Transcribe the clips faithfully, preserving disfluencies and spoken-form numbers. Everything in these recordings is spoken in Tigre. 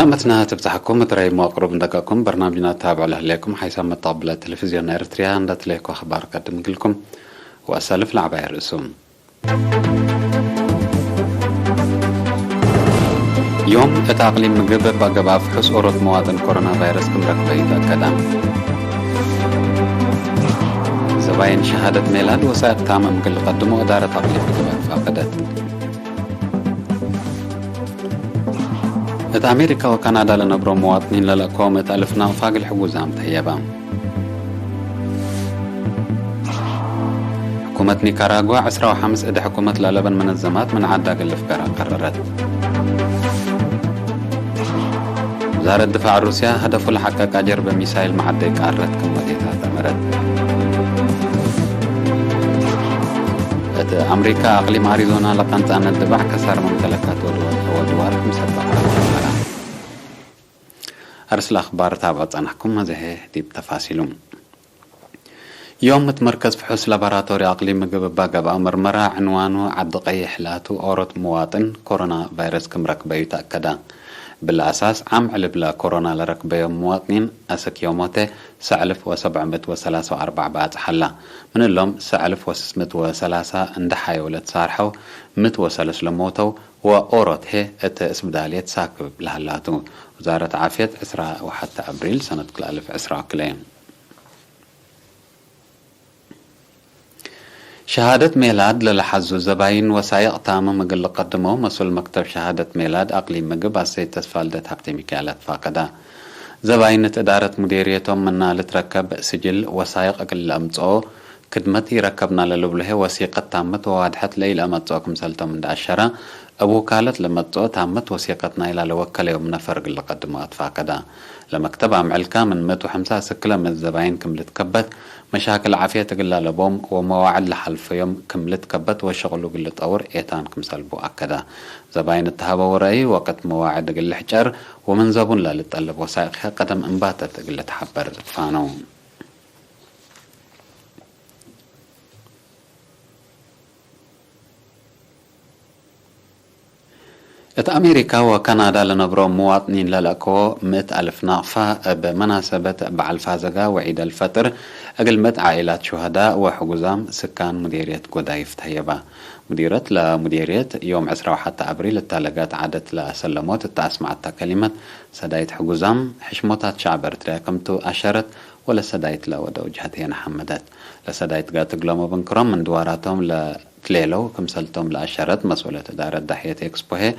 ሰላመትና ትብጻሕኩም፣ እት ረይም ወቅሩብ እንደቀኩም በርናምጅና ታብዕ ለህሌኩም፣ ሓይሳም መተቅብለ ቴሌቪዝዮን ኤረትርያ እንደ ትሌኮ አኽባር ቀድም እግልኩም ወአሰልፍ ለዐባይ ርእሱ። ዮም እት አቅሊም ምግብ እብ አገባብ ፍሑስ ኦሮት መዋጥን ኮሮና ቫይረስ ክም ረክበዩ ተአከደ። ዘባይን ሸሃደት ሜላድ ወሳይቅ ታምም እግል ልቀድሞ እዳረት አቅሊም ምግብ አትፋቀደት። እት አሜሪካ ወካናዳ ለነብሮ መዋጥኒን ለለአኮም እት አልፍ ናቅፋ እግል ሕጉዛም ተህየበ። ሕኩመት ኒካራጓ ዕስራ ወሐምስ እደ ሕኩመት ለአለበን መነዘማት ምን ዐዳ እግል ልፍገራ ቀረረት። ውዛረት ድፋዕ ሩስያ፣ ሀደፉ ለሐቀቀ ጀርበ ሚሳይል መዐደይ ቃረት ክም ወዴታ ተአመረት። እት አምሪካ፣ አቅሊም አሪዞና ለቀንጻነት ድባዕ ከሳር መምተለካት ወድዋር ክምሰል ተቃረብ አመረ። አርስለ አኽባር ታብዖ ጸናሕኩም፣ አዜ ዲብ ተፋሲሉ። ዮም እት መርከዝ ፍሑስ ላቦራቶሪ አቅሊም ምግብ እባ ገብአው መርመራ ዕንዋኑ ዐዲ ቀይሕ ላቱ ኦሮት መዋጥን ኮሮና ቫይረስ ክም ረክበዩ ተአከደ። እብለ አሳስ ዓም ዕልብ ለኮሮና ለረክበዮም መዋጥኒን አስክ ዮሞተ ሰዕ አልፍ ወሰብዕ ምእት ወሰላሳ ወአርበዕ ባጽሕ ሀላ። ምን እሎም ሰዕ አልፍ ወስስ ምእት ወሰላሳ እንደ ሐየው ለትሳርሐው ምእት ወሰለስ ለሞተው ወኦሮት ህዬ እት እስብዳልየት ሳክብ ለሀላቱ። ውዛረት ዓፍየት ዕስራ ወሐተ አብሪል ሰነት ክልኤ አልፍ ዕስራ ወክልኤ። ሸሃደት ሜላድ ለለሐዙ ዘባይን ወሳይቅ ታምም እግል ልቀድመው መስኡል መክተብ ሸሃደት ሜላድ አቅሊም ምግብ አሰይድ ተስፋልደት ሀብቴሚካኤል አትፋቀደ። ዘባይን እት እዳረት ሙዴርየቶም ምና ልትረከብ ስጅል ወሳይቅ እግል ለአምጽኦ ክድመት ኢረከብና ለልብሎ ህዬ ወሲቀት ታመት ወዋድሐት ለኢለአመጽኦ ክምሰልቶም እንደ አሸረ፣ እብ ውካለት ለመጽኦ ታመት ወሲቀት ናይላ ለወከለዮም ነፈር እግል ልቀድሞ አትፋቀደ። ለመክተብ አምዕልካ ምን ምእት ወሐምሳ እስክ ክለ ምእት ዘባይን ክም ልትከበት፣ መሻክል ዓፍየት እግል ላለቦም ወመዋዕድ ለሐልፈዮም ክም ልትከበት ወሸቅሉ እግል ልጠውር ኤታን ክምሰል ቡ አከደ። ዘባይን እት ሀበው ረአይ ወቅት መዋዕድ እግል ልሕጨር ወምን ዘቡን ለልጠለብ ወሳይቅ ህዬ ቀደም እንባተት እግል ልትሐበር ፋነው። እት አሜሪካ ወካናዳ ለነብሮ ምዋጥኒን ለለአከዎ ምእት አልፍ ናቅፋ፣ እብ መናሰበት በዐል ፋዘጋ ወዒድ አልፈጥር፣ እግል ምእት ዓኢላት ሹሀዳእ ወሕጉዛም ስካን ሙዴርየት ጎዳይፍ ተህየበ። ሙዲረት ለሙዴርየት፣ ዮም ዕስራ ወሐተ አብሪል እተ ለገአት ዐደት ለሰለሞት እተ አስመዐተ ከሊመት፣ ሰዳይት ሕጉዛም፣ ሕሽሞታት ሸዐብ ኤረትርያ ክምቱ አሸረት፣ ወለሰዳይት ለወደው ጀህት ሄነ ሐመደት። ለሰዳይት ጋትግሎም እብ እንክሮም ምን ድዋራቶም ለትሌለው ክምሰልቶም ለአሸረት መስኡለት እዳረት ዳሕየት ኤክስፖ ህዬ፣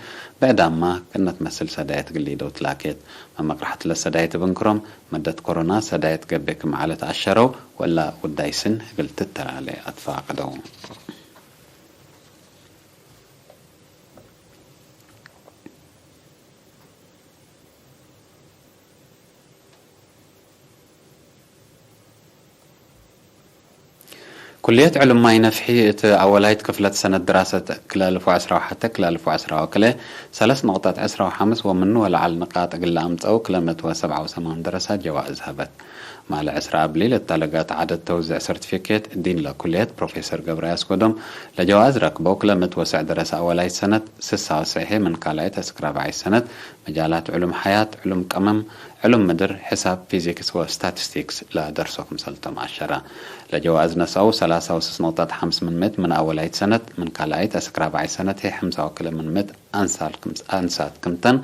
ብዕዳማ ክእነት መስል ሰዳይት እግል ሊደው ትላኬት። መመቅርሐት ለሰዳይት እብ እንክሮም፣ መደት ኮሮና ሰዳይት ገብእ ክም ዐለት አሸረው፣ ወእላ ውዳይ ስን እግል ትተላሌ አትፋቀደው። ኩልየት ዕሉም ማይ ነፍሒ እት አወላይት ክፍለት ሰነት ድራሰት ክልኤ አልፍ ወዐስራ ወሐተ ክልኤ አልፍ ወዐስራ ወክልኤ ሰለስ ነቅጠት ዐስራ ወሐምስ ወምኑ ወለዐል ንቃጥ እግል ለአምጸው ክለ ምእት ወሰብዓ ወሰማን ደረሳት ጀዋእዝ ሀበት። ማለ ዕስራ አብሊል እተ ለገአት ዐደት ተውዝዕ ሰርቲፊኬት ዲን ለኩልየት ፕሮፌሰር ገብረ ያስጎዶም ለጀዋእዝ ረክበው ክለ ምእት ወስዕ ደረሰ አወላይት ሰነት፣ ስሳ ወስዕ ህዬ ምን ካልኣይት እስክ ራብዓይት ሰነት፣ መጃላት ዕሉም ሐያት፣ ዕሉም ቀመም፣ ዕሉም ምድር፣ ሕሳብ፣ ፊዚክስ ወስታቲስቲክስ ለደርሶ ክምሰልቶም አሸረ። ለጀዋእዝ ነስአው ሰላሳ ወስስ ነቅጠት ሐምስ ምን ምእት ምን አወላይት ሰነት፣ ምን ካልኣይት እስክ ራብዓይት ሰነት ህዬ ሐምሳ ወክልኤ ምን ምእት አንሳል ክም-፣ አንሳት ክምተን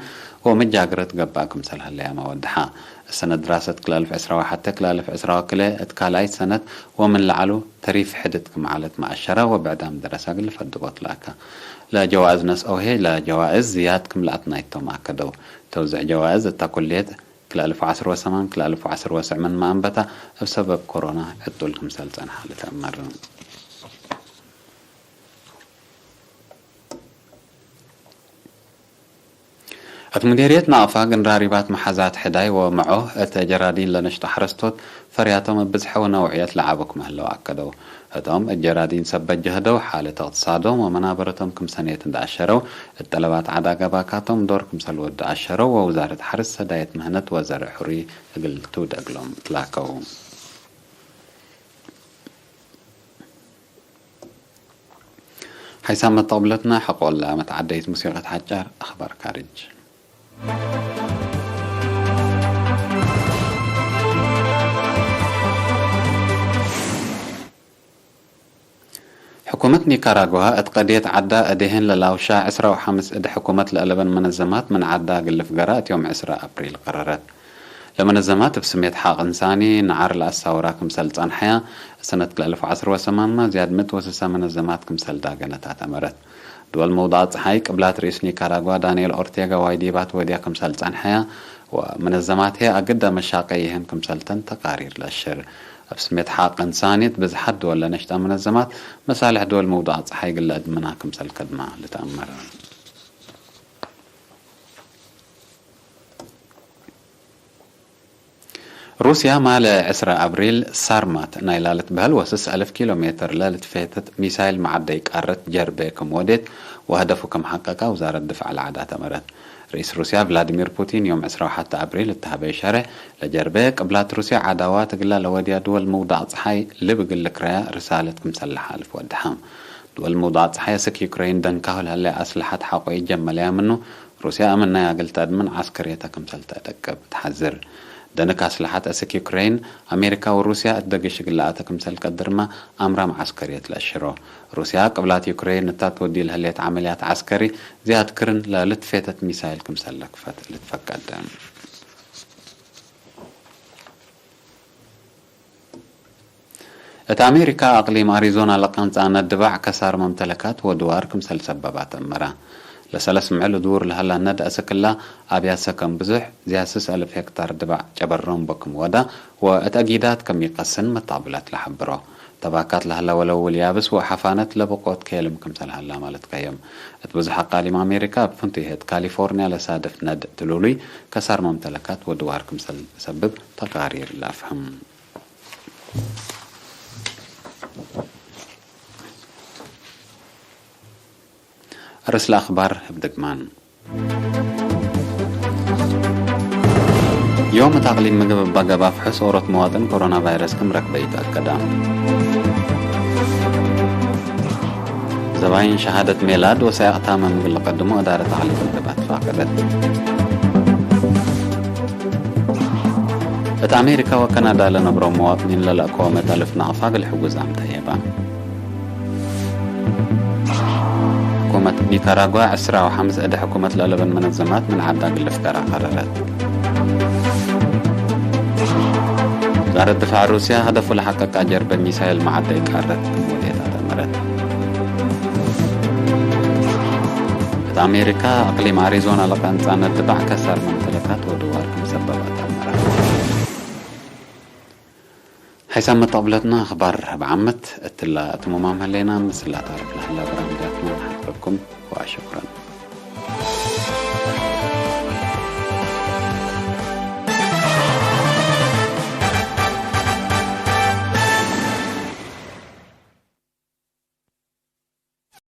ወመጃግረት ገብአ ክምሰል ሀለያም አወድሐ። እሰነት ድራሰት ክልኤ አልፍ ዕስራ ወሐተ ክልኤ አልፍ ዕስራ ወክልኤ እት ካልኣይት ሰነት ወምን ለዐሉ ተሪፍ ሕድት ክም ዐለት መአሸረ ወብዕዳም ደረሰ እግል ልፈድቦ ትላከ። ለጀዋእዝ ነስአው ህዬ ለጀዋእዝ ዝያድ ክም ለአትናይቶም አከደው። ተውዝዕ ጀዋእዝ እተ ኩልየት ክልኤ አልፍ ወዐስር ወሰማን ክልኤ አልፍ ወዐስር ወስዕ ምንመ አንበተ እብ ሰበብ ኮሮና ዕጡል ክምሰል ጸንሐ ልትአመር። እት ሙዴርየት ናቅፋ ግን ራሪባት መሓዛት ሕዳይ ወመዖ እት ጀራዲን ለነሽጦ ሐረስቶት ፈርያቶም እብ ብዝሐ ወነውዕየት ለዐቡ ክም ህለው አከደው። ህቶም እት ጀራዲን ሰበት ጀህደው ሓለት እቅትሳዶም ወመናበረቶም ክም ሰኔት እንደ አሸረው፣ እት ጠለባት ዐድ አገባካቶም ዶር ክምሰል ወዱ አሸረው ወውዛረት ሐርስ ሰዳየት ምህነት ወዘርዕ ሕሩይ እግል ትውደግሎም ትላከው። ሓይሳም መተቅብለትና፣ ሐቆለ መትዓደይት ሙሲቀት ሐጫር፣ አኽባር ካርጅ። ሕኩመት ኒካራጓ እት ቀድየት ዐዳ እዴህን ለላውሻ ዕስራ ወሐምስ እት ሕኩመት ለአለበን መነዘማት ምን ዐዳ እግል ልፍገራ እት ዮም ዕስራ አፕሪል ቀረረት። ለመነዘማት እብ ስሜት ሐቅ እንሳኒ ነዓር ለአሳውራ ክምሰል ጸንሐያ፣ ሰነት ክልኤ አልፍ ወዐስር ወሰማንመ ዝያድ ምእት ወስሳ መነዘማት ክምሰል ዳገነታ ተመረት። ድወል መውዳዕ ጸሓይ ቅብላት ርኢስ ኒካራጓ ዳንኤል ኦርቴጋ ዋይ ዲባት ወድያ ክምሰል ጸንሐያ፣ ወመነዘማት ህዬ አግደ መሻቀ ይህን ክምሰልተን ተቃሪር ለአሽር። እብ ስሜት ሐቅ እንሳኒት ብዝሓት ድወል ለነሽጣ መነዘማት መሳልሕ ድወል መውዳዕ ጸሓይ እግል ለአድምና ክምሰል ከድማ ልትአመር። ሩስያ ማለ ዕስራ አብሪል ሳርማት ናይላ ልትበህል ወስስ አልፍ ኪሎ ሜትር ለልትፌተት ሚሳይል መዓደይ ቃረት ጀርቤ ክም ወዴት ወሀደፉ ክም ሐቀቃ ውዛረት ድፋዕ ለዐዳ ተመረት። ርኢስ ሩስያ ቭላዲሚር ፑቲን ዮም ዕስራ ወሐተ አብሪል እት ሀበይ ሸሬሕ ለጀርቤ ቅብላት ሩስያ ዐዳዋት እግላ ለወድያ ድወል ምውዳቅ ጸሓይ ልብ እግል ልክረያ ርሳለት ክምሰል ለሓልፍ ወደሐ። ድወል ምውዳቅ ጸሓይ አስክ ዩክረይን ደንካሁ ለህለየ አስለሐት ሐቆ ኢጀመለያ ምኑ፣ ሩስያ አምን ናይ አግል ተአድምን ዐስከርየተ ክምሰል ተአደቅብ ተሐዝር። ደንክ አስለሐት አስክ ዩክረይን፣ አሜሪካ ወሩስያ እት ደግሽ እግል ለአተ ክምሰል ቀድርመ አምራም ዐስከርየት ለአሽሮ። ሩስያ ቅብላት ዩክረይን እታ ትወዲ ለህሌት ዐመልያት ዐስከሪ ዝያድ ክርን ለልትፌተት ሚሳይል ክምሰል ለክፈት ልትፈቀድ። እት አሜሪካ አቅሊም አሪዞና ለቀንጻ ነድ ድባዕ ከሳር መምተለካት ወድዋር ክምሰል ሰበባ ተአመረ። ለሰለስ ምዕል እዱር ለሀላ ነድ አስክላ አብያት ሰከን ብዙሕ፣ ዝያድ ስስ አልፍ ሄክታር ድባዕ ጨበሮም ቦክም ወዳ ወእት አጊዳት ከም ኢቀስን መታብላት ለሐብሮ። ተባካት ለሀላ ወለውል ያብስ ወሐፋነት ለብቆት ኬልም ክምሰል ሀላ ማለት ቀየም። እት ብዙሕ አቃሊም አሜሪካ እብ ፍንቱይ ህት ካሊፎርኒያ ለሳድፍ ነድ ትሉሉይ ከሳር መምተለካት ወድዋር ክምሰል ሰብብ ተቃሪር ለአፍህም። ርእስ ለአክባር እብ ድግማን። ዮም እት አቅሊም ምግብ እባ ገብአ ፍሑስ ኦሮት መዋጥን ኮሮና ቫይረስ ክም ረክበ ኢተአከደ። ዘባይን ሸሃደት ሜላድ ወሳይቅ ታምም እግል ልቀድሞ እዳረት አቅሊም ምግብ አትፋቀደት። እት አሜሪካ ወከናዳ ለነብሮ መዋጥኒን ለለአከወመት አልፍ ናቅፋ እግል ሕጉዛም ተሄበ። ሕኩመት ኒካራጓ ዕስራ ወሐምስ እደ ሕኩመት ለአለበን መነዘማት ምን ዐዳ እግል ልፍገራ ቀረረት። ውዛረት ድፋዕ ሩስያ፣ ሀደፉ ለሐቀቃ ጀርበ ሚሳይል መዓደይ ቃረት ክም ወዴት አተመረት። እት አሜሪካ፣ አቅሊም አሪዞና ለቀንጻ ነድ ድባዕ ከሳር መምተለካት ወድዋር ክም ሰበብ አተመረት። ሐይሳም መተቅብለትና አኽባር እብ ዓመት እትላ እትሙማም ህሌና፣ ምስላ ታርፍ ለህላ በራምዳትና ነሐፍረኩም ወአሸኩረን።